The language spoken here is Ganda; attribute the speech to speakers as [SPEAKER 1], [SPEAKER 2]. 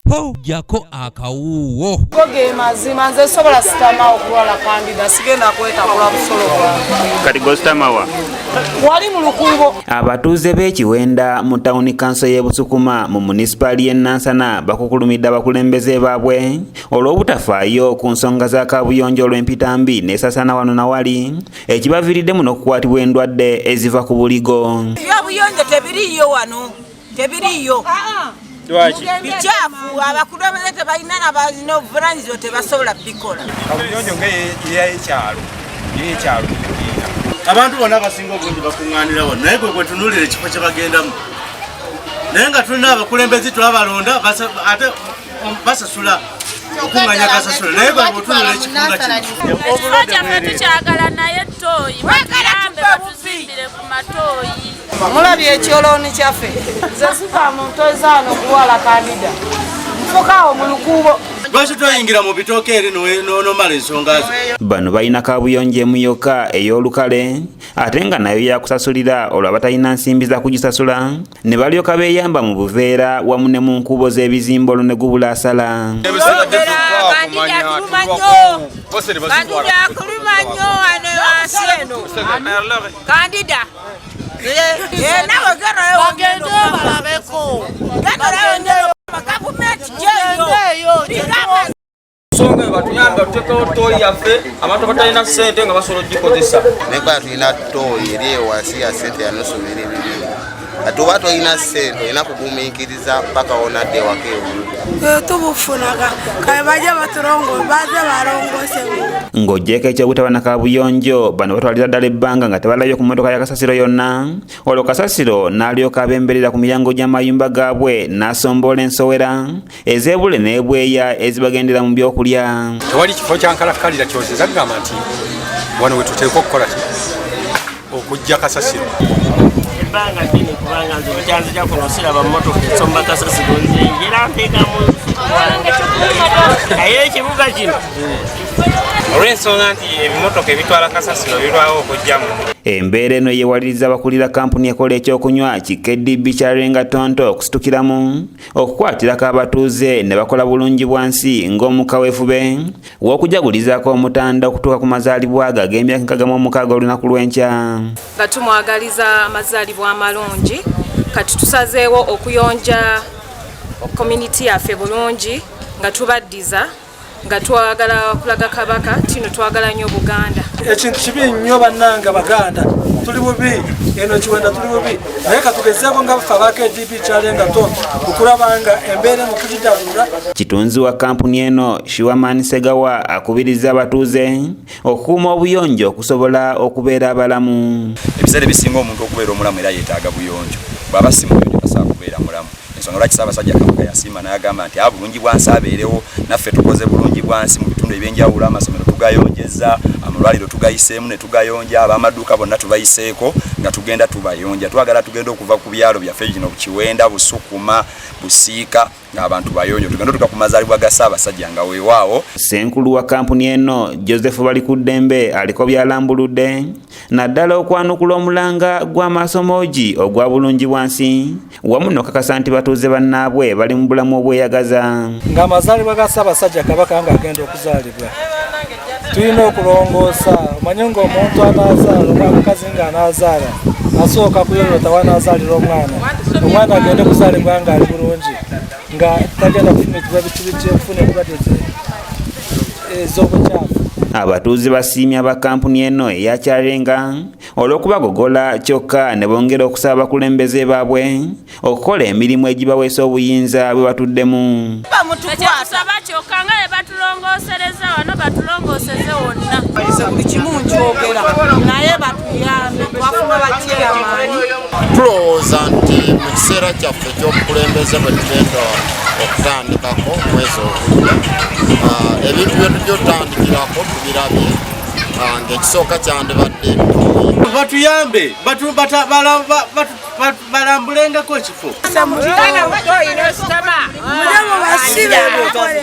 [SPEAKER 1] Ho, jjako akawuuwo.
[SPEAKER 2] Go ge mazima, nze sobola sitama okulwala kandida, sigenda kwetakula busolo bwange.
[SPEAKER 3] Kati gositamawa?
[SPEAKER 2] Wali mu lukuubo.
[SPEAKER 3] Abatuuze b'e Kiwenda mu tawuni kanso y'e Busukuma mu munisipaali y'e Nansana bakukulumidde abakulembeze baabwe olw'obutafaayo ku nsonga za kaabuyonjo olw'empitambi n'esasana wano na wali ekibaviiriddemu n'okukwatibwa endwadde eziva ku buligo.
[SPEAKER 4] Ebyobuyonjo tebiriiyo wano, tebiriiyo.
[SPEAKER 3] Lwaki?
[SPEAKER 4] Bikyafu, abakulembeze tebalina nabalina obuvunanyizibwa, tebasobola bikola.
[SPEAKER 5] Kabuyonjo ngaeyekyalo eyekyalo tebiina.
[SPEAKER 6] Abantu bonna abasinga obungi bakuŋŋaanira wano, naye gwe gwetunuulira ekifo kye bagendamu, naye nga tulina abakulembeze twabalonda, ate basasula okuŋŋanya kasasula, naye gwe bwetunula ekifunga kino.
[SPEAKER 7] Ekifo kyaffe tukyagala, naye ttooyi batuyambe batuzimbire ku matooyi.
[SPEAKER 2] Mulabye ekyolooni kyaffe? Nze siva mu ntozaano okulwala kandida, nfukaawo mu lukuubo.
[SPEAKER 6] Lwaki toyingira mu bitooke eri nomala ensonga zo?
[SPEAKER 3] Bano balina kaabuyonjo emu yokka ey'olukale ate nga nayo yakusasulira, olwo abatalina nsimbi za kugisasula ne balyoka beeyamba mu buveera wamu ne mu nkuubo z'ebizimbe, olwo ne gubula asala.
[SPEAKER 4] Kandida tuluma nnyo, kandida akuluma nnyo wano wansi eno, kandida nawe
[SPEAKER 8] Bagende balabeko.
[SPEAKER 4] Genda gavumenti gyeyo.
[SPEAKER 9] Nsonga eyo batuyambe tutekewo ttooyi yaffe, abantu abatalina ssente nga basobola ogikozesa.
[SPEAKER 10] Naye kuba tulina ttooyi eri eyo wansi ya ssente ya nusu 200, ate oba tolina ssente olina kugumiikiriza paka wonadde ewaka ewuwo.
[SPEAKER 8] Tubufunaga kale, bajja batulongo, baze balongosemu.
[SPEAKER 3] Ng'oggyeko ekyobutaba na kaabuyonjo, bano batwalira ddala ebbanga nga tebalabye ku mmotoka ya kasasiro yonna, olwo kasasiro n'alyoka abemberera ku miryango gy'amayumba gaabwe n'asomboola ensowera ez'ebule n'ebweya ezibagendera mu byokulya.
[SPEAKER 5] Tewali kifo kyankalakkalira kyozinza kugamba nti wano we tuteekwa okukola ki okujja kasasiro.
[SPEAKER 11] Ebbanga ddene, kubanga nze bukyanzija kuno siraba mmotoka esomba kasasiro. Nze njera nteekamu wange, naye ekibuga kino
[SPEAKER 12] olw'ensonga nti ebimotoka ebitwala kasasiro birwawo okujjamu.
[SPEAKER 3] Embeera eno yewaliriza abakulira kampuni ekola ekyokunywa ki KDB Kyarenga Tonto okusitukiramu okukwatirako abatuuze ne bakola bulungi bwansi ng'omukaweefube w'okujagulizaako omutanda okutuuka ku mazaalibwa ge ag'emyaka 66 olunaku lw'enkya.
[SPEAKER 7] Nga tumwagaliza amazaalibwa amalungi, kati tusazeewo okuyonja community yaffe bulungi nga tubaddiza, nga twagala kulaga Kabaka tino twagala nnyo Buganda.
[SPEAKER 13] Ekintu kibi nnyo bannange, Baganda tuli bubi, eno Kiwenda tuli bubi, naye katugezeeko nga ffe aba KDB Kyalenga Tonto okulaba nga embeera eno tugidabulula.
[SPEAKER 3] Kitunzi wa kampuni eno Shiwaman Segawa akubiriza abatuuze okukuuma obuyonjo okusobola okubeera abalamu.
[SPEAKER 5] Ebiseera ebisinga omuntu okubeera omulamu era yeetaaga buyonjo. Bw'aba si muyonjo tasobola kubeera mulamu. Ensonga lwaki Ssaabasajja Kabaka yasiima n'agamba nti a bulungi bwansi abeerewo, naffe tukoze bulungi bwansi mu bitundu ebyenjawulo. Amasomero tugayonjeza, amalwaliro tugayiseemu ne tugayonja, ab'amaduuka bonna tubayiseeko nga tugenda tubayonja. Twagala tugenda okuva ku byalo byaffe gino Kiwenda, Busukuma, Busiika, ng'abantu bayonjo, tugenda otuka ku mazaalibwa ga Ssaabasajja nga weewaawo.
[SPEAKER 3] Ssenkulu wa kampuni eno Joseph Balikuddembe aliko byalambuludde, naddala okwanukula omulanga gw'amasomoogi ogwa bulungi bwansi wamu n'okakasa nti batuuze bannaabwe bali mu bulamu obweyagaza.
[SPEAKER 13] Ng'amazaalibwa ga Ssaabasajja Kabaka ng'agenda okuzaalibwa, tulina okulongoosa. Omanye ng'omuntu anaazaala oba omukazi ng'anaazaala asooka kuyoyota wanaazaalira omwana, omwana agende kuzaalibwa ng'ali bulungi, nga tagenda kufumitibwa biki biki, okufuna endwadde ez'obukyafu.
[SPEAKER 3] Abatuuze basiimye aba kampuni eno eya Kyarenga olw'okubagogola, kyokka ne bongera okusaba abakulembeze baabwe okukola emirimu egibaweesa obuyinza bwe batuddemu.
[SPEAKER 7] Ekyetusaba kyokka nga bwe batulongoosereza wano, batulongooseze wonna.
[SPEAKER 2] Nze buli kimu nkyogera, naye batuyambe, twafuna bakyeyamaanyi.
[SPEAKER 10] Tulowooza nti mu kiseera kyaffe ekyobukulembeze bwe tugenda okutandikako omwezi ogujja, ebintu bye tujja otutandikirako tubirabye, ng'ekisooka kyandibadde
[SPEAKER 6] Batuyambe, balambulengako ekifo.
[SPEAKER 8] Mujye mubasibe, bakore.